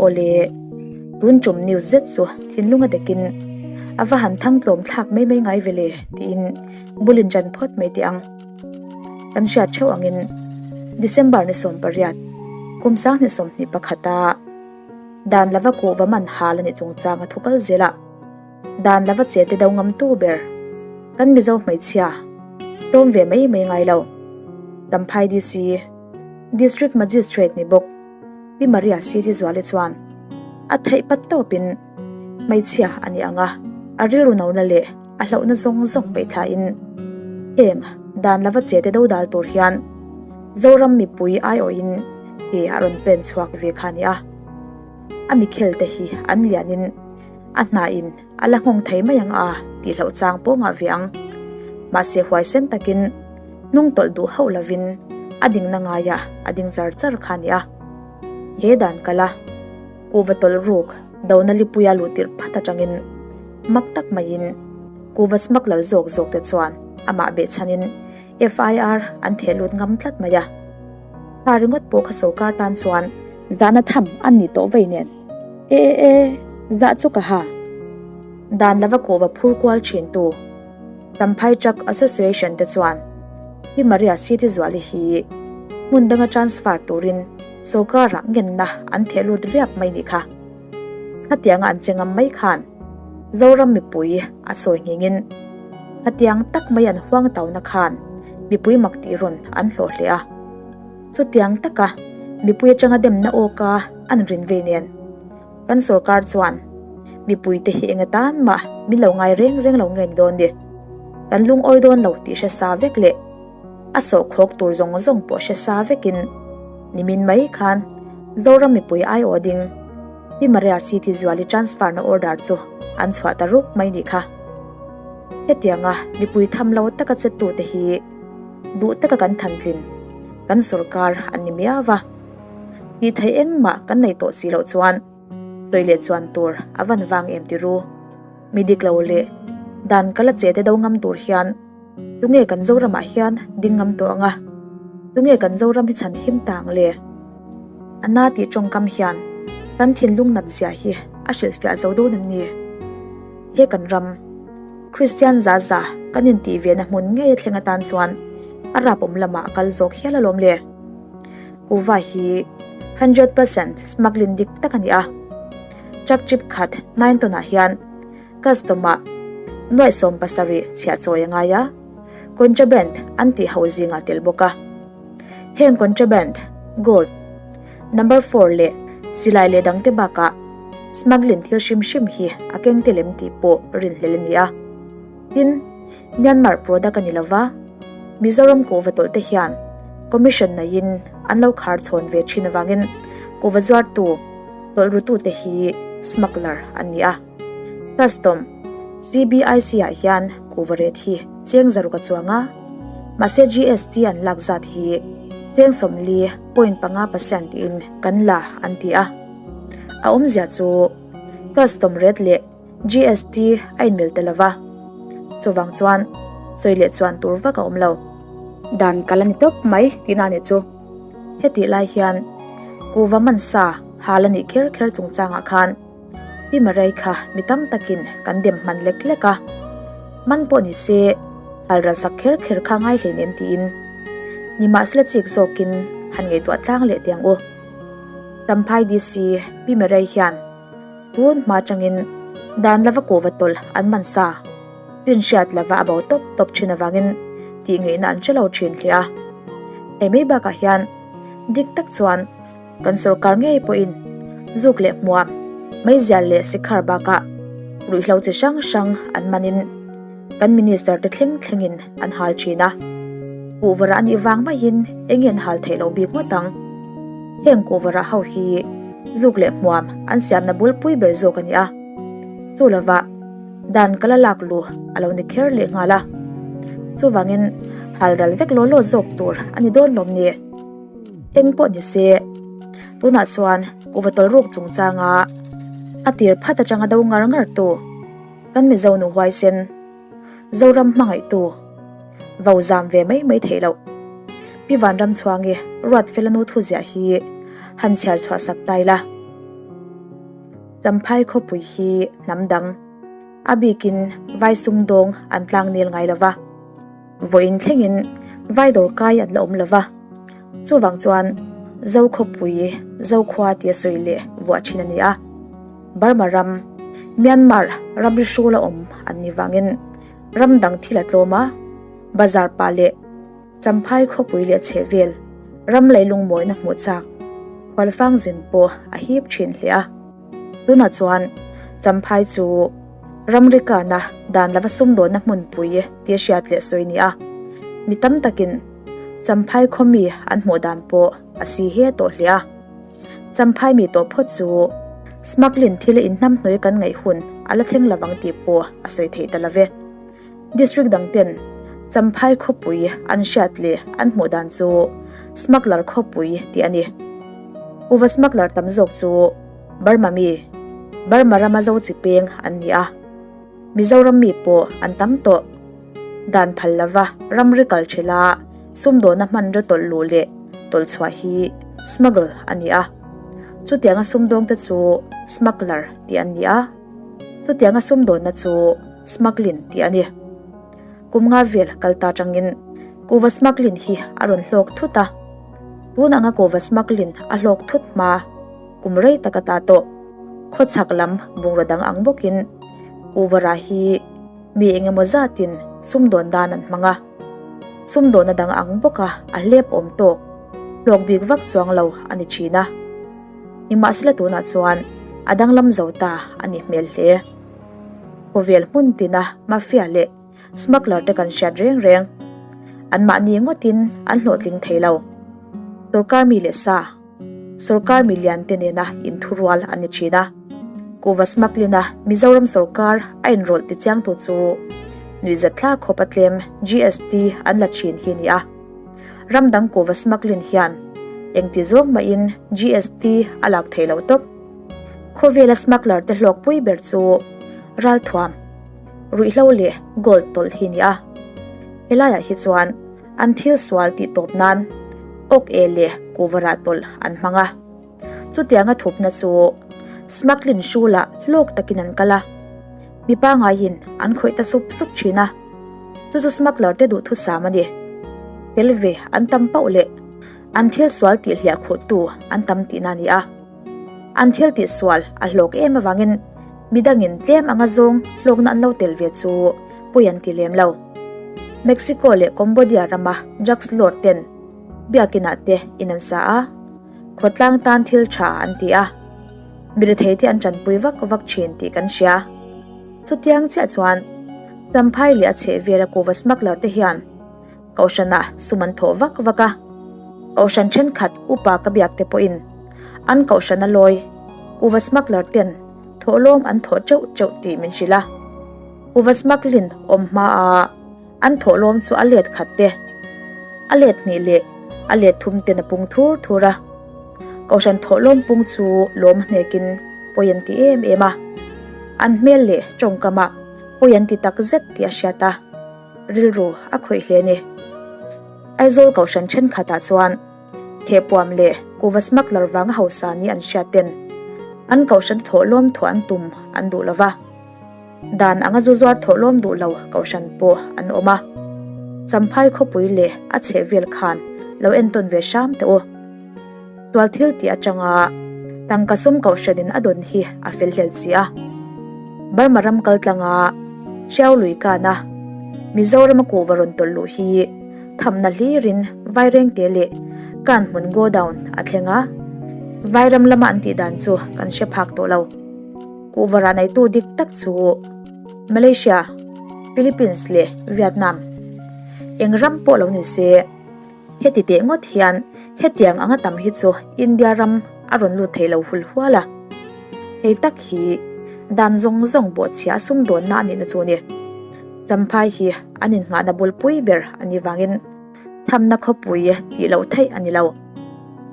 Awle, tun tum news zet chu thinlung a dekin a va han thang tlawm thlak mai mai ngai ve le tiin bul in ṭan phawt mai teh ang. Kan hriat theuh angin December ni 18, kum 2021 a dan lova kuhva man hal a nih chungchang a thu kal zel a. Dan lova che te do ngam tu ber kan Mizo hmeichhia tlawm ve mai mai ngai lo. Champhai DC District Magistrate ni bawk Pi Maria Sidi Zuali chuan a theih pat tawpin hmeichhia a ni ang a, a rilru nona leh a hlauhna zawng zawng peih thlain heng dan lova che te do dal tur hian Zoram mipui aiawhin ke a rawn pen chhuak ve kha a ni a. A mikhel te hi an lianin A hnain a la nghawng thei mai ang a tih hlauh chang pawh ngah ve ang. Mahse huaisen takin hnung tawlh duh hauh lovin a dingna ngaiah a ding char char kha a ni a. He dan kala kuhva tawlh ruk dona lipuia luh tirh phat atangin mak tak maiin kuhva smuggler zawk zawk te chuan amah behchhanin FIR an theh lut ngam tlat mai a. Kha ringawt pawh kha sorkar tan chuan zahna tham an ni tawh vei nen. E e e, zah chu ka ha. Dan lova kuhva phur kual thin tu Champhai Truck Association te chuan Pi Maria Siti Zuali hi hmun danga transfer turin sorkarah ngenna an theh lut riap mai ni kha. Khatianga an che ngam mai khan Zoram mipui a sawi nghingin khatiang tak mai an huang tauna khan mipui mak tih rawn an hlawh hle a. Chutiang taka mipui atanga demna awka an rin vei nen kan sorkar chuan mipuite hi eng atan mah min lo ngai reng reng lo nge ni dawn ni. Kan lungawi dawn lo tih hre sa vek leh a sawhkhawk tur zawng zawng pawh hre sa vekin nimin mai khan Zoram mipui aiawh ding Pi Maria Siti Zuali transfer na order chu an chhuah ta rup mai nih kha. Hetianga mipui tham lo taka che tute hi duh taka kan thantlin kan sorkar an ni miau va. Tih theih engmah kan nei tawh si loh chuan sawi leh chuan tur a van vang em ti ru. Mi dik lo leh dan kala che te do ngam tur hian tunge kan Zoramah hian ding ngam tawh ang a? Tunge kan Zoram hi chhan him ta ang le? A na tih tawngkam hian kan thinlung nat zia hi a hrilhfiah zo dawn em ni? He kan ram Kristian za za kan intih ve na hmun ngei a thleng atan chuan a rapawm lamah a kal zawk hial alawm le. Kuhva hi 100% smuggling dik tak a ni a. Truck trip khat 9 ton ah hian custom ah nuaih 70 chhiah chawi a ngai a, contraband an tih ho zingah tel bawk a. Heng contraband, gold, number four leh silai leh dangte bakah smuggling thil hrim hrim hi a keng tel em tih pawh rinhlelh a ni a. Tin, Myanmar product a ni lova, Mizoram kuhva tawlh te hian commission neiin an lo khar chhawn ve thin avangin kuhva zuartu tawlh rutute hi smuggler an ni a. Custom, CBIC ah hian kuhva ret hi cheng zaruk a chuang a, mahse GST an lak zat hi cheng 40.5 percent in kan la an ti a. A awmzia chu custom ret leh GST a inmil ta lova, chuvang chuan sawi leh chuan tur vak a awm lo. Dan kal a ni tawp mai tihna a nih chu. Hetih lai hian kuhva mansa hal a nih kher kher chungchangah khan Pi Marei kha mi tam takin kan dem hman lek lek a, man pawh ni se hal ral sak kher kher kha ngai hleinem tiin nimahsela chik zawkin han ngaihtuah tlang leh tiang u. Champhai DC Pi Marei hian tun hma atangin dan lova kuhva tawlh an man sa chin hriat lova a bo tawp tawp thin avangin tih ngaihna an hre lo thin hle a. Hei mai bakah hian dik tak chuan Kan sorkar ngei pawhin zuk leh hmuam, meizial leh sikhar bakah ruihhlo chi hrang hrang an manin kan minister te thleng thlengin an hal thin a. Kuhvarah a nih vang maiin eng nge an hal theih loh bik ngawt ang? Heng kuhvarah ho hi zuk leh hmuam an siamna bulpui ber zawk a ni a. Chu lovah dan kala lak lu a lo ni kher leh nghal a. Chuvangin hal ral vek law law zawk tur a ni dawn lawm ni? Eng pawh ni se, tunah chuan kuhva tawlh ruk chungchanga a tir phat atanga do ngar ngar tu kan Mizo nu huaisen, Zoram hmangaihtu vo zam ve mai mai theih loh. Pi Vanramchhuangi Ruatfela nu thuziah hi han chhiar chhuah sak ta ila. Champhai khawpui hi hnam dang, a bikin vai sumdawng an tlang nel ngai lo va. Vawiin thlengin vai dawr kai an la awm lo va. Chuvang chuan Zo khawpui, Zokhua tia sawi leh vuah thin a ni a. Burma ram, Myanmar ramri hrula awm an ni vangin ram dang thil a tlawm a, bazar pah leh Champhai khawpui leh chhehvel ram leilung mawina hmuh chak Khualfang zin pawh a hip thin hle a. Tunah chuan Champhai chu ramri kana dan lova sumdawnna hmunpui tia hriat leh sawi a ni a. Mi tam takin Champhai khaw mi an hmuh dan pawh a si he tawh hle a. Champhai mi tawh phawt chu smuggling thil a inhnamhnawi kan ngaih hun a la thleng lovang tih pawh a sawi theih ta love. District dang ten Champhai khawpui an hriat leh an hmuh dan chu smuggler khawpui tih a ni. Kuva smuggler tam zawk chu Burma mi, Burma rama zo chi peng an ni a. Mizoram mi pawh an tam tawh. Dan phal lova ramri kal thila sumdawna hmanraw tawlh luh leh tawlh chhuah hi smuggle a ni a. Chutianga sumdawngte chu smuggler tih an ni a. Chutianga sumdawnna chu smuggling tih a ni. Kum nga vel kal ta tangin kuva smuggling hi a rawn hlawk thut a. Tun anga kuva smuggling a hlawk thut hma kum rei tak ata tawh khawchhak lam bungraw dang ang bawkin kuva rah hi mi engemaw zatin sumdawn dan an hmang a. Sumdawnna dang ang bawka a hlep awm tawk hlawk bik vak chuang lo a ni thin a. Nimahsela tunah chuan a danglam zo ta a ni hmel hle. Khawvel hmun tina mafia leh smuggler te kan hriat reng reng. Anmahni ngawtin an hlawhtling thei lo. Sorkar mi leh sa, sorkar mi lian te nena inthurual an ni thin a. Kuva smuggling-a Mizoram sorkar a inrawlh tichiangtu chu nuihzat thlak khawp a tlem GST an la thin hi a ni a. Ram dang kuva smuggling hian engti zawng mahin GST a lak theih loh tawp. Khawvela smuggler te hlawk pui ber chu ralthuam, ruihhlo leh gold tawlh hi a ni a. Helaiah hi chuan an thil sual tih tawp nan awk e leh kuva rah tawlh an hmang a. Chutianga thupna chu smuggling hrulah hlawk takin an kal a, mi pangaiin an khawih ta sup sup thin a. Chu chu smuggler te duhthusam a ni. Tel ve an tam pauh leh an thil sual tih hliah khuhtu an tam tihna a ni a. An thil tih sual a hlawk em avangin midangin tlem anga zawng hlawkna an lo tel ve chu pawi an ti lem lo. Mexico leh Cambodia rama drugs lord ten biakinah te in an sa a, khawtlang tan thil tha an ti a, mi rethei te an tanpui vak vak thin tih kan hria. Chutiang chiah chuan Champhai leh a chhehvela kuva smuggler te hian Kohhranah sum an thawh vak vak a, Kohhran thenkhat upa ka biak te pawhin an Kohhrana lawi kuva smuggler ten thawhlawm an thawh teuh teuh tih min hrilh a. Kuva smuggling awm hmaa an thawhlawm chu a let khat te, a let hnih leh a let thum ten a pung thur thur a. Kohhran thawhlawm pung chu lawm hnekin pawi an ti em em a, an hmel leh tawngkamah pawi an ti takzet tih a hriat a. Rilru a khawih hle a ni. Aizawl Kohhran thenkhatah chuan thehpuam leh kuva smuggler vanga hausa ni an hriat ten an Kohhran thawhlawm thuah an tum an duh lo va. Dan anga zu zuar thawhlawm duh lo Kohhran pawh an awm a. Champhai khawpui leh a chhehvel khan lo entawn ve hram teh u. Sual thil tih atanga tangka sum kohhranin a dawn hi a fel hlel si a. Burma ram kal tlanga Hriau lui kana Mizorama kuhva rawn tawlh luh hi thamna hlirin Vairengte leh Kanhmun Godown a thleng a, Vairam lama an tih dan chu kan hre phak tawh lo. Kuhva rah neitu dik tak chu Malaysia, Philippines leh Vietnam eng ram pawh lo ni se. Heti teh ngawt hian hetiang anga tam hi chu India ram a rawn lut thei lo hul hual a. Hei tak hi dan zawng zawng bawhchhia sumdawnna a nihna chu a ni. Champhai hi an innghahna bulpui ber a nih vangin thamna khawpui tih loh theih a ni lo.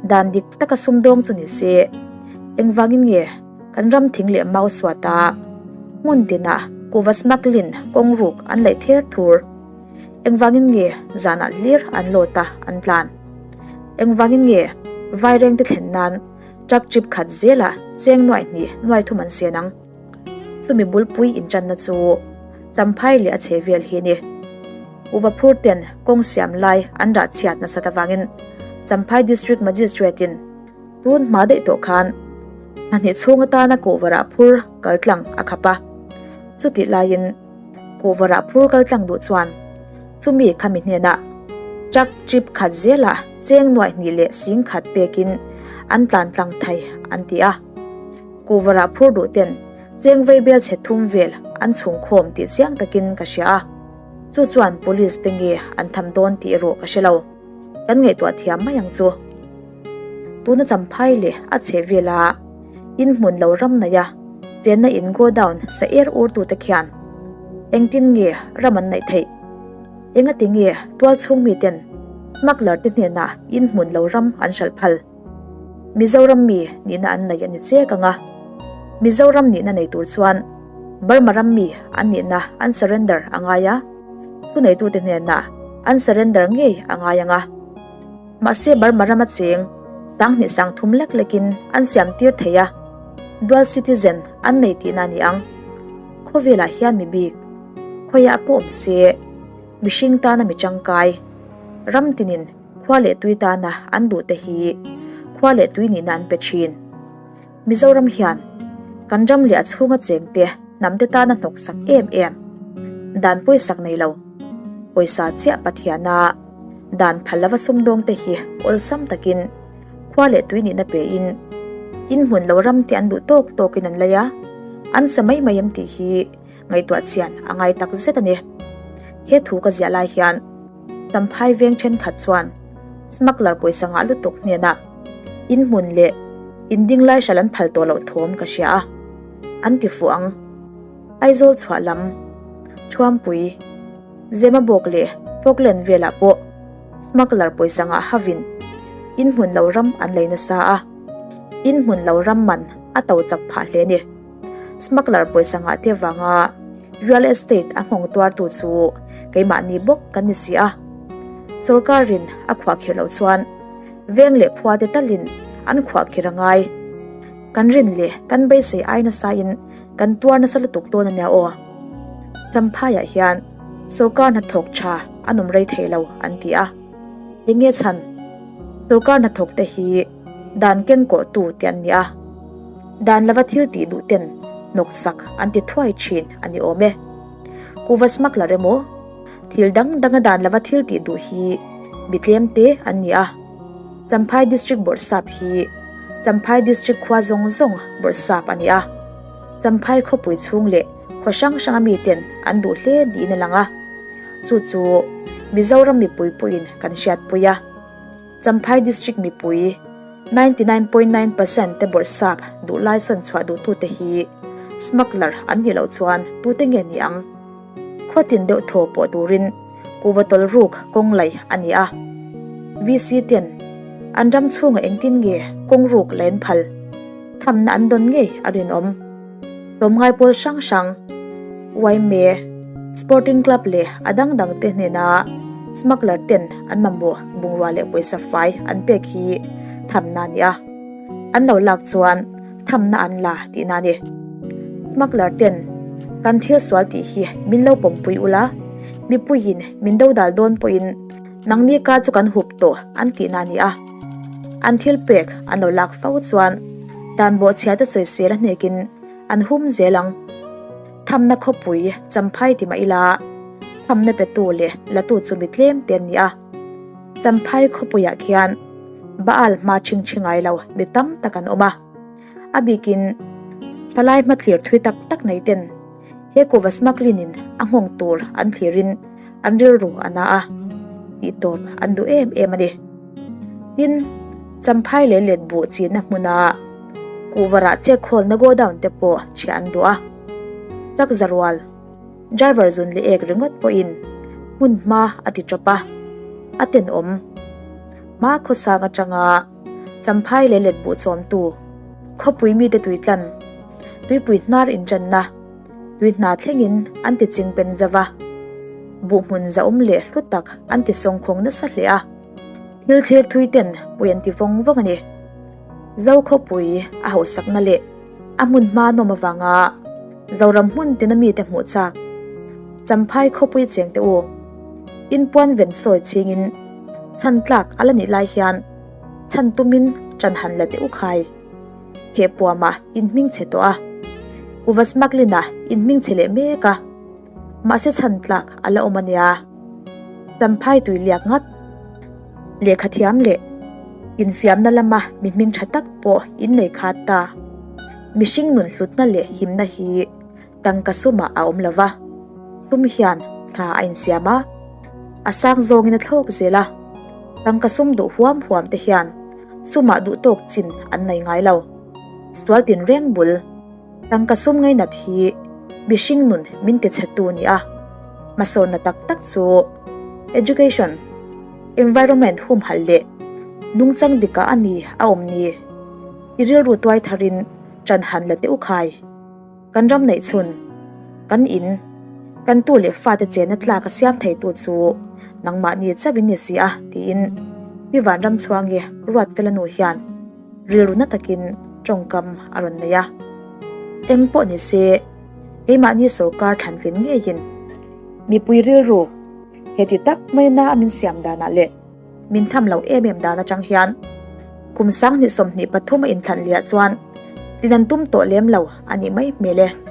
Dan dik taka sumdawng chu ni se, engvangin nge kan ram thing leh mau suata hmun tinah kuva smuggling kawng ruk an laih ther thur? Engvangin nge zanah hlir an lawt a an tlan? Engvangin nge vairengte thlen nan Truck trip khat zelah cheng nuaih hnih nuai thum an sen ang. Chumi bulpui inṭanna chu Champhai leh a chhe vel hi a ni. Uva phur ten kawng siam lai an rah chhiat nasat avangin Champhai District Magistrate in tun hma daih tawh khan hna hnih chhung atana kuhvarah phur kal tlang a khap a. Chutih laiin kuhvarah phur kal tlang duh chuan chumi khami hnenah truck trip khat zelah cheng nuaih hnih leh sing khat pekin an tlan tlang thei an ti a. Kuhvarah phur duh ten cheng vei bel chhe thum vel an chhung khawm tih chiang takin ka hria a. Chu chuan police te nge an tham dawn tih erawh ka hre lo. Kan ngaihtuah thiam mai ang chu. Tuna champhai leh a chhe vela in hmun lo ram naih a, chenna in godown sa er ur tute khian engtin nge ram an naih theih? Engati nge tual chhung miten smuggler te hnenah in hmun lo ram an hralh phal? Mizoram mi nihna an nei a ni chek ang a, Mizoram nihna nei tur chuan Burma ram mi an nihna an surrender a ngai a, thuneitute hnenah an surrender ngei a ngai ang a. Mahse Burma rama cheng sanghnih sang thum lek lekin an siam tir thei a, dual citizen an nei tihna a ni ang. Khawvelah hian mi bik khawiah pawh awm se, mihring tana mi tangkai, ram tinin Khua leh tui tana an duh te hi khua leh tui nihna an pe thin. Mizoram hian kan ram leh a chhunga cheng te hnam te tana hnawk sak em em. Dan pawisak nei lo. Pawisa chiah Pathiana dan phal lova sumdawng te hi awlsam takin khua leh tui nihna pe in in hmun lo ram te an duh tawk tawkin an lei a, an sa mai mai em tih hi ngaihtuah chian a ngai tak zet a ni. He thu ka ziah lai hian Tamphai veng thenkhat chuan smuggler pawisa ngah lutuk hnenah in hmun leh in ding lai hral an phal tawh loh thawm ka hria a, an ti fuh ang. Aizawl chhuah lam, Thuampui, Zemabawk leh Falkland velah pawh smuggler pawisa ngah havin in hmun lo ram an lei nasa a, in hmun lo ram man a to chak phah hle a ni. Smuggler pawisa ngah te vanga real estate a nghawng tuartu chu keimahni bawk kan ni si a. Sorkarin a khuahkhirh loh chuan veng leh khua te talin an khuahkhirh a ngai. Kan rin leh kan beisei ai nasain kan tuar nasa lutuk dawn a nia aw. Champhaiah hian sorkar hnathawk tha an awm rei thei lo an ti a. Enge chhan? Sorkar hnathawk te hi dan kengkawhtu te an ni a. Dan lova thil tih duh ten hnawk sak an ti thuai thin a ni awm e. Kuva smuggler emaw, thil dang danga dan lova thil tih duh hi mi tlem te an ni a. Champhai District Bawrhsap hi Champhai District khua zawng zawng Bawrhsap a ni a. Champhai khawpui chhung leh khaw hrang hranga miten an duh hle niin a lang a. Chu chu Mizoram mipui pawhin kan hriatpui a. Champhai District mipui 99.9 percent te bawrhsap duhlai sawn chhuah duhtute hi smuggler an nih loh chuan tute nge ni ang? Khuatin deuh thaw pawh turin kuhva tawlh ruk kawng laih a ni a. VC ten an ram chhungah engtin nge kawng ruk la en phal? Thamna an dawn ngei a rinawm. Tlawmngai pawl hrang hrang, yma, Sporting Club leh a dang dang te hnena smuggler ten an mamawh bungrua leh pawisa fai an pek hi thamna a ni a, an lo lak chuan thamna an la tihna a ni. Smuggler ten kan thil sual tih hi min lo pawmpui ula, mipuiin min dodal dawn pawhin nangni ka chu kan hup tawh an tihna a ni a. An thil pek an lo lak fo chuan dan bawhchhiate sawisel a hnekin an hum zel ang. Thamna khawpui Champhai ti mah ila thamna petu leh latu chu mi tlem te an ni a. Champhai khawpuiah khian Baal hma ṭhing ṭhi ngai lo mi tam tak an awm a. A bikin thalai hmathlir thui tak tak nei ten he kuhva smuggling in a nghawng tur an thlirin an rilru a na a, tihtawp an duh em em a ni. Tin, Champhai leh letbuh chinna hmuna kuhva rah chek khawlna godown te pawh chhiah an duh a. Truck zarual, driver zun leh ek ringawt pawhin hmun hma a ti tawp a, a tenawm. Hma khawsang atanga Champhai leh letbuh chawmtu khawpui mite tuitlan, tuipui hnar inṭanna, Tui hna thlengin an ti ching pen zauh a, buh hmun zahawm leh hlu tak an ti sawngkhawng nasa hle a, thil thlir thui ten pui an ti vawng vawng a ni. Zokhawpui a hauhsakna leh a hmun hma nawm avanga Zoram hmun tina mite hmuh chak Champhai khawpui cheng te u inpuan ven sawi chhingin chhan tlak a la nih lai hian chhan tumin ṭan han la teh u khai. He puamah in hming chhe tawh a, Kuva smuggling-ah in hming chhe leh mek a, mahse chhan tlak a la awm a nia. Champhai tui liak ngat, lehkha thiam leh infiamna lama mi hming tha tak pawh in nei khat ta. Mihring nun hlutna leh himna hi tangka sumah a awm lo va, sum hian thla a insiam a, a sang zawngin a thlawk zel a, tangka sum duh huam huam te hian sumah duh tawk chin an nei ngai lo. Sual tin reng bul, tangka sum ngainat hi mihring nun min ti chhetu ni a, hmasawnna tak tak chu education, environment humhalh leh nungchang dikah a ni a awm ni. I rilru tuai tharin ṭan han la teh u khai. Kan ram neih chhun, kan in, kan tu leh fate chena tlak a siam theitu chu nangmahni chauhin ni si a, tiin mi vanram chhuangi Ruatfela nu hian rilru na takin tawngkam a rawn nei a. Eng pawh ni se, keimahni sorkar thlantlin ngeiin mipui rilru heti tak maina a min siam danah leh, Min tham lo em em dan atang hian kum 2023 a inthlan liah chuan tin an tum tawh lem lo a nih mai hmel e.